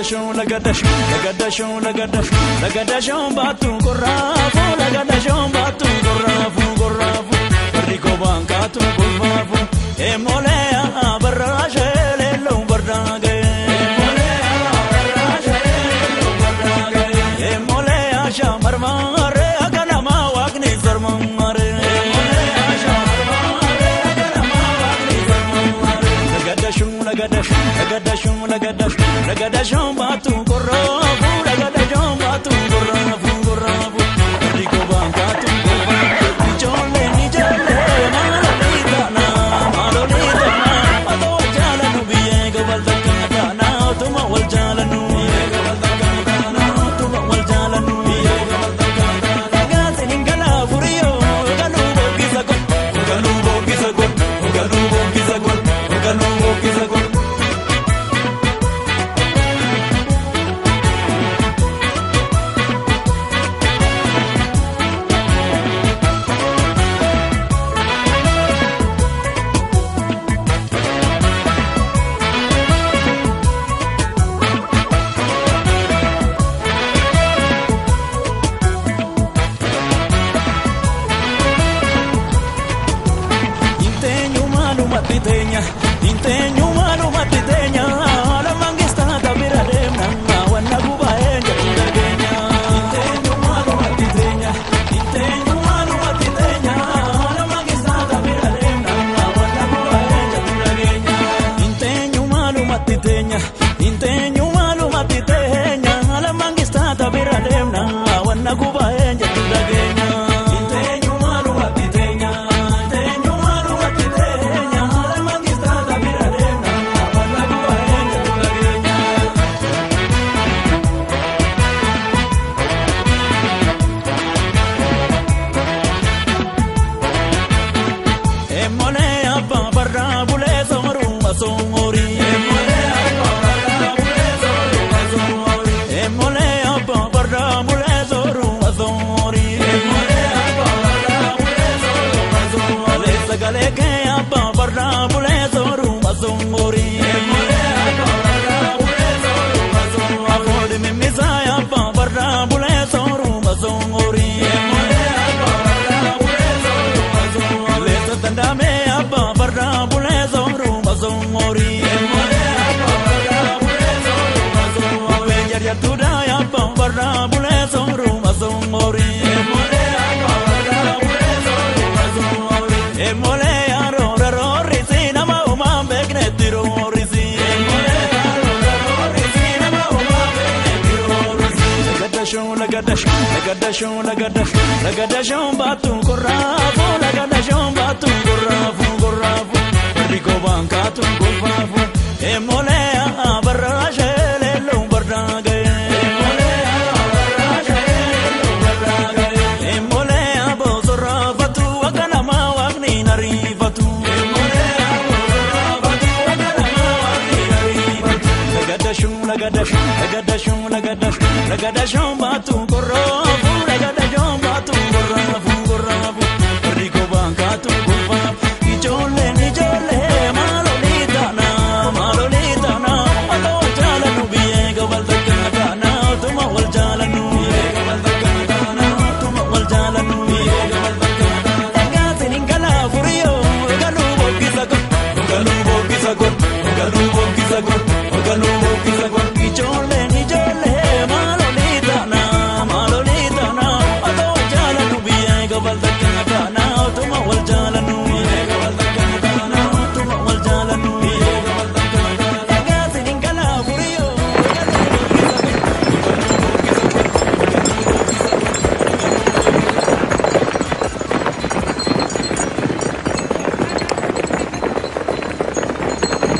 Lagadashoon lagadashoon lagadashoon baatu korraafu lagadashoon baatu korraafu korraafu barri kobaan kaatu kolfaafu emolee barraashee leelloo bardaagee emolee barraashee leelloo bardaagee emolee shamarmaaree akka namaa waaqni sarmaaree emolee shamarmaaree akka namaa waaqni sarmaaree lagadashoon lagadashoon lagadashoon lagadashoon lagadashoon baatu korraafu lagadashoon baatu korraafu korraafu barri kobaan kaatu kolfaafu ijoolleen ijoollee maalolii taana maalolii taana otoo wal jaalannu biyyee gobal takka taana otuma wal jaalannu biyyee gobal takka taana otuma wal jaalannu biyyee gobal takka taana. Dhagaatiin hin galaafuriyoo galuu boqqisa gol galuu boqqisa gol galuu boqqisa gol galuu boqqisa gol. Inteenyu maalumatti teenya lamaan keessaa bira deemna wanna gubaa'ee jedhu dhageenya. Inteenyu maalumatti teenya inteenyu maalumatti teenya lamaan keessaa bira deemna wanna gubaa'ee jedhu dhageenya. Inteenyu maalumatti teenya inteenyu maalumatti teenya lamaan keessaa bira deemna wanna gubaa'ee jedhu dhageenya. Inteenyu maalumatti teenya inteenyu maalumatti teenya lamaan keessaa bira deemna wanna gubaa'ee jedhu dhageenya. Emolee abbaa barraa bulee sooruu asoorii. Emolee abbaa barraa bulee sooruu asoorii. Emolee abbaa barraa bulee sooruu asoorii. Emolee abbaa barraa bulee sooruu asoorii. Sagalee kee abbaa barraa bulee sooruu asoorii. Emolee abbaa barraa bulee sooruu asoorii. Afooli mimmisaa abbaa barraa bulee sooruu asoorii. Emolee abbaa barraa bulee sooruu asoorii. Leessa danda'ame abbaa barraa bulee sooruu asoorii. Emolee abbaa barraa bulee sooruu asoorii. Jarjartuudha abbaa barraa bulee sooruu asoorii. Emolee abbaa barraa bulee sooruu asoorii. Emolee aroora roorrisi nama uumaan beeknetti roorrisi. Emolee aroora roorrisi nama uumaan beeknetti roorrisi. Lagadashoon lagadashoon lagadashoon lagadashoon lagadashoon baatu korraafu lagadashoon baatu korraafu korraafu barri kobaan kaatu kolfaafu emolee barraashee leelloo bardaagee. Emolee barraashee leelloo bardaagee. Emolee boosorraafatu akka namaa waaqni nariifatu. Emolee boosorraafatu akka namaa waaqni nariifatu. Lagadashoon lagadashoon lagadashoon lagadashoon lagadashoon baatu korraafu